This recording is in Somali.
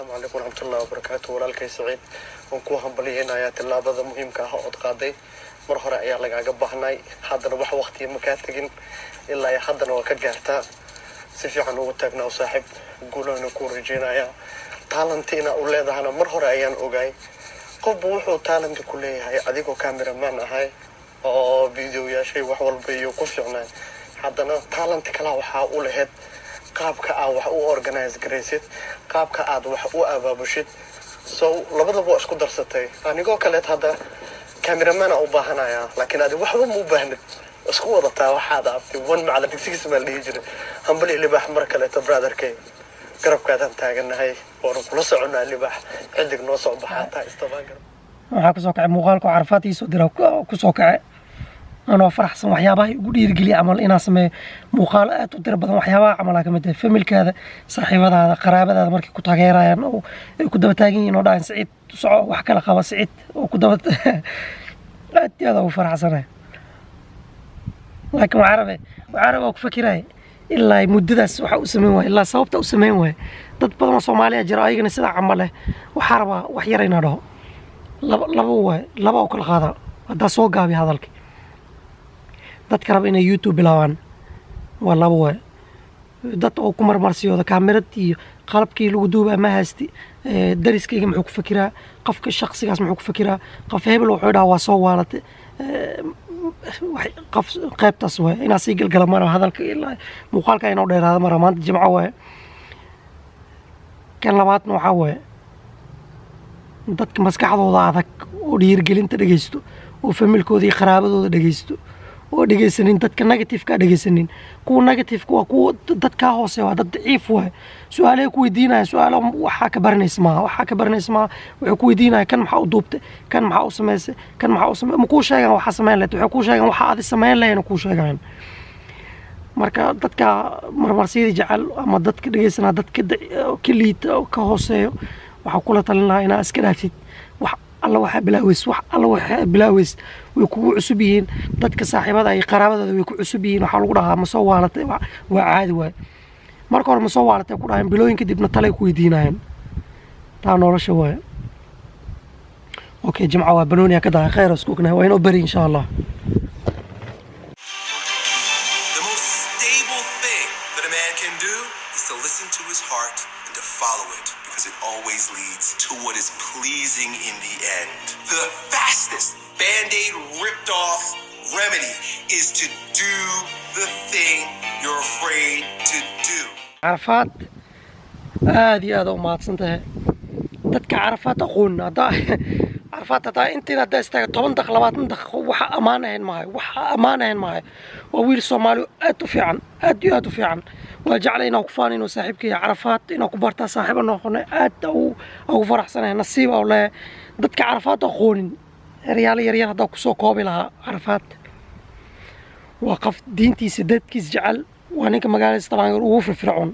Asalaamu calaykum waraxmatullahi wabarakaatu. Walaalkay Saciid, waan kuu hambalyeynayaa tillaabada muhiimka ah ood qaaday. Mar hore ayaa lagaaga baahnay, haddana wax waqtiya ma kaa tegin, ilaa iyo haddana waa ka gaartaa. Si fiican ugu taagnaa, saaxiib. Guulana kuu rajeynayaa. Talent inaa u leedahana mar hore ayaan ogaay. Qofba wuxuu talent ku leeyahay. Adigoo cameraman ahay oo videoyaashay wax walba iyo ku fiicnaay, haddana talent kalaa waxaa u lahayd qaabka aad wax u organize garaysid, qaabka aad wax u abaabushid. So labadaba waa isku darsatay. Anigoo kaleet hadda cameraman aa u baahanayaa, laakiin adi waxba ma u baahnid, isku wadataa. Waxaad abtay one macala digsigiisa maa la dhihi jiray. Hambali, libaax, mar kaleeto, brotherkay. Garabkaadaan taaganahay, waanu kula soconaa. Libaax, xidig noo soo baxaa taa istabaan. Waxaa kusoo kacay muuqaalka oo Carafaad iisoo dira kusoo kacay anoo faraxsan. Waxyaabaha igu dhiirigeliya camal inaan sameeyo muuqaalo aad u tiro badan, waxyaabaha camalaa kamid tahay familkaada, saaxiibadaada, qaraabadaada markay ku taageerayaan oo ay ku daba taagan yihiin oo dhahayan, "Siciid, soco, wax kala qaba, Siciid," oo ku daba aad iyo aad ugu faraxsanahay. Laakiin waxaa rabe oo ku fakiraya ilaa muddadaas waxa u sameyn waaya, ilaa sababta u sameyn waaya. Dad badan oo Soomaaliya jira ayagana sidaa camal leh. Waxaa rabaa wax yar inaa dhaho. Laba laba waay, laba oo kala qaadaa haddaa soo gaabiya hadalka. Dadka raba inay YouTube bilaabaan waa laba waay: dad oo ku marmarsiyooda kaamirad iyo qalabkii lagu duubaa ma haysti, dariskayga muxuu ku fakiraa, qofka shaqsigaas muxuu ku fakiraa, qof hebel wuxuu dhahaa waa soo waalatay. Qof qaybtaas waay inaa sii galgala mara hadalka, ilaa muuqaalka inuu dheeraado mara. Maanta Jimco waaye. Kan labaadna waxaa waaye dadka maskaxdooda adag oo dhiirigelinta dhegeysto oo familkooda iyo qaraabadooda dhegeysto oo dhegeysanin dadka negative-ka dhegeysanin. Kuwa negative-ka waa kuwa dadkaa hoose, waa dad daciif waaye. Su-aalay ku weydiinaya, su-aalo waxaa ka baranaysa maaha, waxaa ka baranaysa maaha. Wuxuu ku weydiinaya, "Kan maxaa u duubtay? Kan maxaa u samaysay? Kan maxaa u samey?" Ma kuu sheegaan waxaa samayn lahayd, waxay kuu sheegaan waxa adi samayn lahayn kuu sheegaan. Marka dadka marmarsiyada jecel ama dadka dhegeysanaa dadka ka liita oo ka hooseeyo, waxaa kula talin lahaa inaa iska dhaaftid. Wax alla waxaa bilaaweys, wax alla waxaa bilaaweys way kugu cusub yihiin. Dadka saaxiibada iyo qaraabadooda way ku cusub yihiin. Waxaa lagu dhahaa, "Ma soo waalatay?" Waa caadi waaye. Marka hore "Ma soo waalatay?" ku dhahayan, bilooyin kadibna talay ku weydiinayaan. Taa nolosha waaye. Okay, Jimco waa banooniya ka dahay. Khayr isku ognahay, waa inoo beri, insha Allah. The most stable thing that a man can do is to listen to his heart and to follow it because it always leads to what is pleasing in the end. The fastest band aid ripped off remedy is to do the thing you're afraid to do. Carafaad, aad iyo aad u mahadsan tahay. Dadka Carafaad aqoon, haddaa Carafaad haddaa intiin haddaa istaaga 10 daqiiq, 20 daqiiqo, waxa ammaan ahayn maayo, waxa ammaan ahayn maayo. Waa wiil Soomaali aad u fiican, aad iyo aad u fiican. Waa jeclay inaan ku faan inuu saaxiibkay Carafaad inaan ku bartaa, saaxiiba noqonay. Aad ugu faraxsanahay, nasiib oo leeyahay. Dadka Carafaad aqoonin, eryaalo yaryar haddaa kusoo koobi lahaa: Carafaad waa qof diintiisa, dadkiis jecel. Waa ninka magaalada Stavanger ugu firfircoon.